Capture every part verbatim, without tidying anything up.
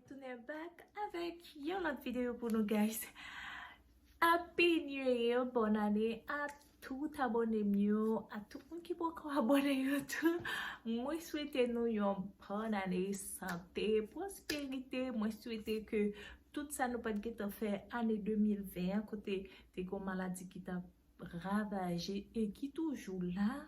Tounen back avèk yon lòt videyo pou nou, guys. Happy New Year, bòn ane a tout abòne m yo, a tout moun ki poko abòne yo tou. Mwen swete nou yon bòn ane, sante, pwosperite. Mwen swete ke tout sa nou pa t gentan fè ane de mil ven an, kote te gen maladi ki t ap ravaje e ki toujou la.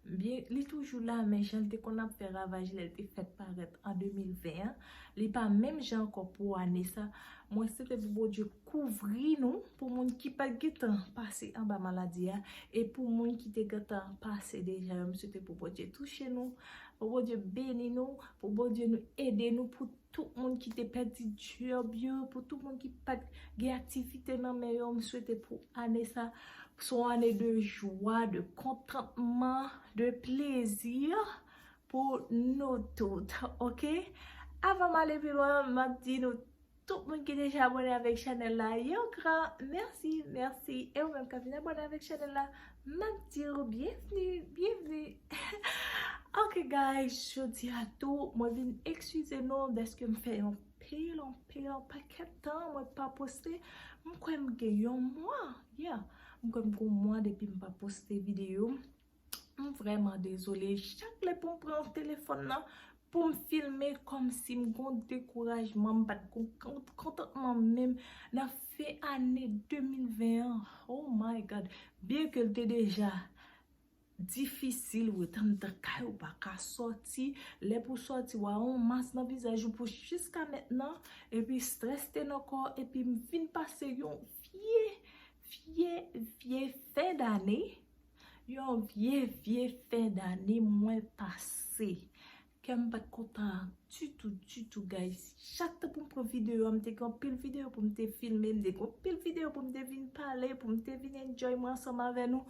Byen, li toujou la, men jan l te konn ap fè ravaj lè l te fèk parèt an de mil ven an, li pa menm jan ankò pou ane sa. Mwen swete pou Bondye kouvri nou, pou moun ki pa t gentan pase anba maladi a, e pou moun ki te gentan pase deja yo, m swete pou Bondye touche nou, pou Bondye beni nou, pou Bondye nou ede nou, pou tout moun ki te pèdi djòb yo, pou tout moun ki pa t gen aktivite nan men yo, m swete pou ane sa se yon ane de jwa, de kontantman, de plezi pou nou tout, oke? Avan m ale pi lwen, m ap di nou, tout moun ki deja abòne avèk chanèl la, yon gran mèsi, mèsi. E ou menm k ap vin abòne avèk chanèl la, m ap di w byenvni, byenvni. Ok, guys, jodi a tou, mwen vin eskize nou dèske m fè yon pil, yon pil, yon pakèt tan mwen pa poste. M kwè m gen yon mwa, yeah. M kwè m gen yon mwa depi m pa poste videyo. M vrèman dezole. Chak lè pou m pran telefòn nan, pou m filme, kòmsi m gon dekourajman, m pa t gon kont-, kontantman menm nan fen ane de mil ven an. Oh my God! Byen ke l te deja difisil, ou ret anndan kay, ou pa ka sòti. Lè pou sòti, w a yon mas nan vizaj ou pou jiska mentnan. Epi strès te nan kò, epi m vin pase yon vye, vye, vye fen dane. Yon vye, vye fen dane mwen pase. Kè m pa t kontan ditou, ditou, guys. Chak tan pou m pran videyo a, m te gen anpil videyo pou m te filme, m te gen anpil videyo pou m te vin pale, pou m te vin enjoy mwen ansanm avè nou.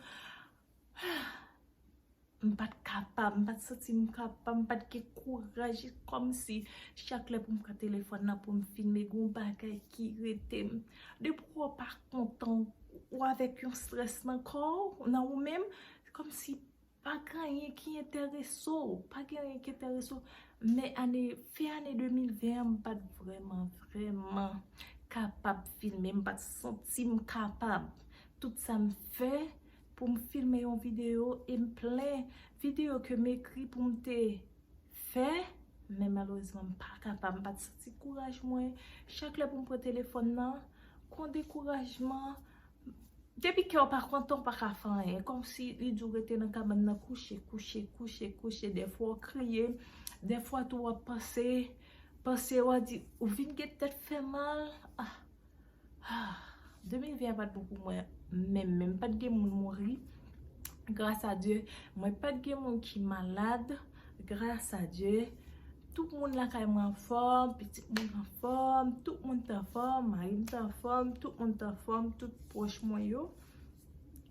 M pa t kapab, m pa t santi m kapab, m pa t gen kouraj, kòmsi chak lè pou m pran telefòn nan pou m filme, gen yon bagay ki rete m. Depi w pa kontan, ou avèk yon strès nan kò w, nan ou menm, kòmsi pa gen anyen ki enterese w, pa gen anyen ki enterese w. Men ane, fen ane de mil ven an, m pa t vrèman, vrèman kapab filme, m pa t santi m kapab. Tout sa m fè pou m filme yon videyo, e m plen videyo ke m ekri pou m te fè, men malerezman, m pa kapab, m pa t santi kouraj mwen. Chak lè pou m pran telefòn nan, gon dekourajman. Depi kè w pa kontan, w pa ka fè anyen. Kòmsi li di w rete nan kabann nan kouche, kouche, kouche, kouche. Dèfwa w kriye, dèfwa tou w ap panse, panse w a di, ou vin gen tèt fè mal. Ah, ah, de mil ven an pa t bon pou mwen menm, menm. Pa t gen moun mouri. Gras a Dye, mwen pa t gen moun ki malad. Gras a Dye, tout moun lakay mwen anfòm, pitit mwen anfòm, tout moun t anfòm, mari m t anfòm, tout moun t anfòm, tout pwòch mwen yo.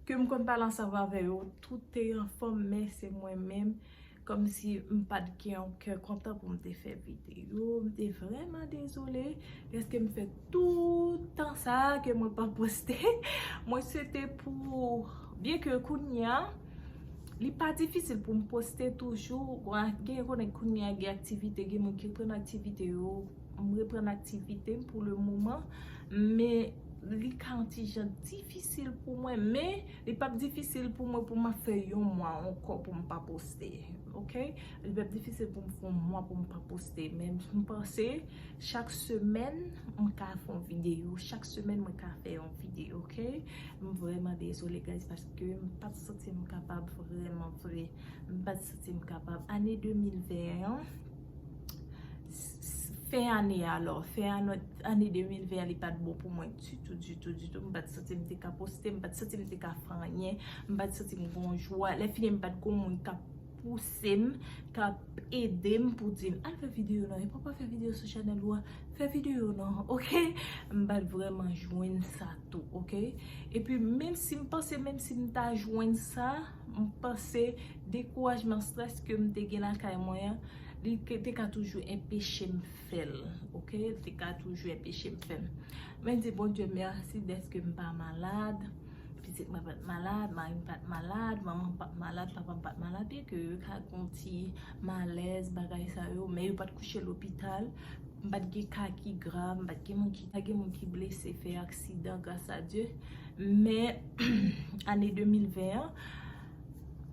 Ke m konn pale ansanm avè yo, tout te anfòm, men se mwen menm, kòmsi m pa t gen yon kè kontan pou m te fè videyo. M te vrèman dezole, dèske m fè tout tan sa a ke mwen pa poste. Mwen swete pou, byen ke kounye a, li pa difisil pou m poste toujou. Gen, konnen kounye a gen aktivite, gen moun ki reprann aktivite yo. M reprann aktivite m pou le moman, men li ka yon ti jan difisil pou mwen, men li p ap difisil pou mwen pou m ap fè yon mwa ankò pou m pa poste, oke? Li p ap difisil pou m fè yon mwa pou m pa poste, men m panse chak semèn m ka fè yon videyo, chak semèn mwen ka fè yon videyo, oke? M vrèman dezole, guys, paske m pa t santi m kapab vrèman vre. M pa t santi m kapab. Ane de mil ven an, s-, s-, fen ane a, alò, fen ane, ane de mil ven an, li pa t bon pou mwen ditou, ditou, ditou. M pa t santi m te ka poste, m pa t santi m te ka fè anyen, m pa t santi m gon jwa. Lè fini, m pa t gon moun k ap pouse m, k ap ede m pou di m, "Al fè videyo non, e papa fè videyo sou chanèl ou a, fè videyo non, oke?" M pa t vrèman jwenn sa tou, oke? Epi, menm si m panse, menm si m ta jwenn sa, m panse dekourajman, strès ke m te gen lakay mwen an, li ke, te ka toujou enpeche m fè l, oke? Li te ka toujou enpeche m fè l. Men di Bondye mèsi dèske m pa malad, pitit mwen pa t malad, mari m pa t malad, manman m pa t malad, papa m pa t malad, byen ke yo ka gen yon ti malèz, bagay sa yo, men yo pa t kouche lopital. M pa t gen ka ki grav, m pa t gen moun ki, pa gen moun ki blese, fè aksidan, gras a Dye. Men, ane de mil ven an,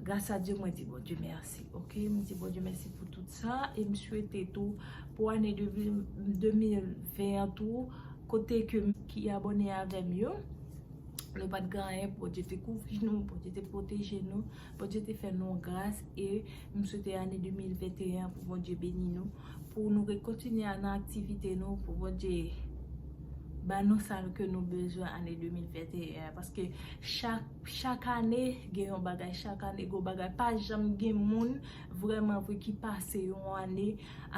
gras a Dye, mwen di Bondye mèsi, oke? M di Bondye mèsi pou tout sa, e m swete tou, pou ane de mil, de mil ven an tou, kote ke m, ki abòne avè m yo, nou pa t gen anyen, Bondye te kouvri nou, Bondye te pwoteje nou, Bondye te fè nou gras, e m swete ane de mil venteyen an pou Bondye beni nou, pou nou rekontinye nan aktivite nou, pou Bondye ba nou sa ke nou bezwen ane de mil venteyen an, paske chak, chak ane gen yon bagay, chak ane gen yon bagay, pa janm gen moun vrèman vre ki pase yon ane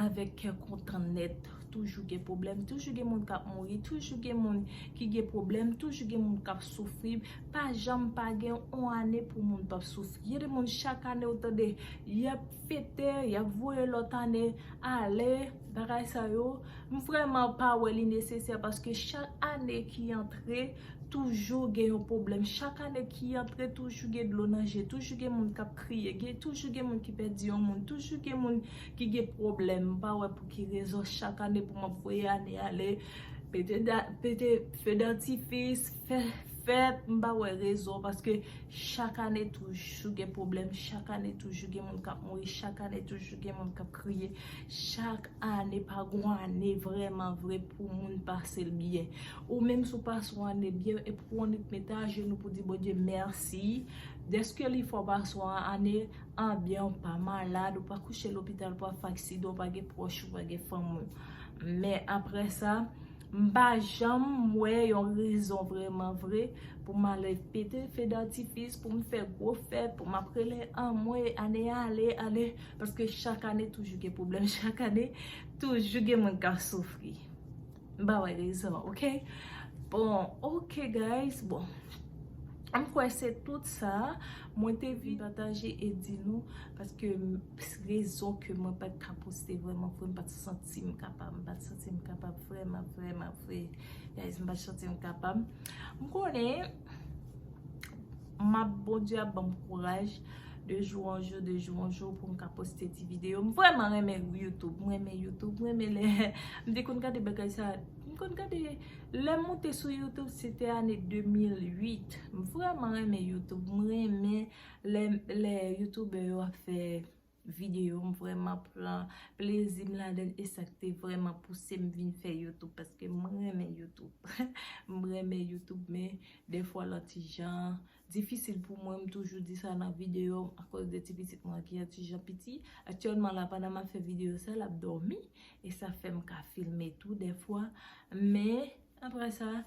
avèk kè kontan nèt. Toujou gen pwoblèm, toujou gen moun k ap mouri, toujou gen moun ki gen pwoblèm, toujou gen moun k ap soufri. Pa janm pa gen yon ane pou moun p ap soufri. Gen de moun chak ane ou tande y ap fete, y ap voye lòt ane ale, bagay sa yo. M vrèman pa wè li nesesè paske chak ane ki antre, toujou gen yon pwoblèm. Chak ane ki antre, toujou gen dlo nan je, toujou gen moun k ap kriye, gen, toujou gen moun ki pèdi yon moun, toujou gen moun ki gen pwoblèm. M pa wè pou ki rezon chak ane pou m ap voye ane ale, pete da-, pete fe datifis, fè fèt, m pa wè rezon, paske chak ane toujou gen pwoblèm, chak ane toujou gen moun k ap mouri, chak ane toujou gen moun k ap kriye, chak ane pa gon ane vrèman vre pou moun pase l byen. Ou menm si w pase yon ane byen, e pou w annik mete ajenou pou di Bondye mèsi dèske li fè w pase yon ane an byen, ou pa malad, ou pa kouche lopital, ou pa fè aksidan, ou pa gen pwòch ou, pa gen fanmi w. Men apre sa, m pa janm wè yon rezon vrèman vre pou m ale pete fe datifis, pou m fè gwo fèt, pou m ap rele anmwe, ane ale, ale, paske chak ane toujou gen pwoblèm, chak ane toujou gen moun k ap soufri. M pa wè rezon, oke? Bon, oke, guys, bon. M kwè se tout sa mwen te vin pataje e di nou, paske m, rezon ke mwen pa t ka poste vrèman vre, m pa t santi m kapab, m pa t santi m kapab vrèman, vrèman vre. Guys, m pa t santi m kapab. M konnen m ap, Bondye ap ban m kouraj de jou an jou, de jou an jou pou m ka poste ti videyo. M vrèman renmen YouTube, m renmen YouTube, m renmen lè m te konn gade bagay sa, m konn gade, lè m moute sou YouTube, se te ane de mil uit. M vrèman renmen YouTube, m renmen lè, lè youtubè yo ap fè videyo, m vrèman pran plezi m ladan l, e sa k te vrèman pouse m vin fè YouTube, paske m renmen YouTube. M renmen YouTube, men dèfwa l an ti jan difisil pou mwen, m toujou di sa nan videyo m, akoz de ti pitit mwen ki an ti jan piti. Aktyèlman la, pandan m ap fè videyo sa, l ap dòmi, e sa fè m ka filme tou dèfwa. Men, apre sa,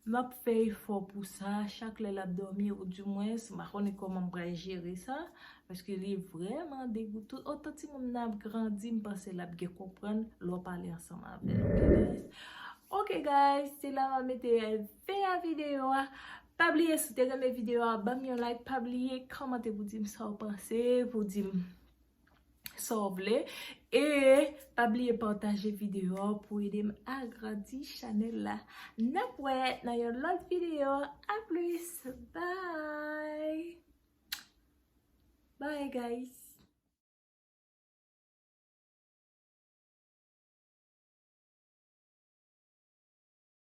m ap fè efò pou sa, chak lè l ap dòmi, oudimwens, m pa konnen kòman m pral jere sa, paske li vrèman degoutan. Otan timoun nan ap grandi, m panse l ap gen konprann lè w pale ansanm avè l, oke, guys? Oke, guys, se la m ap mete fen a videyo a. Pa bliye, si w te renmen videyo a, ban m yon like, pa bliye kòmante pou di m sa w panse, pou di m sa w vle. E pa bliye pataje videyo a pou ede m agrandi chanèl la. N ap wè nan yon lòt videyo. A plis. Bye. Bye, guys.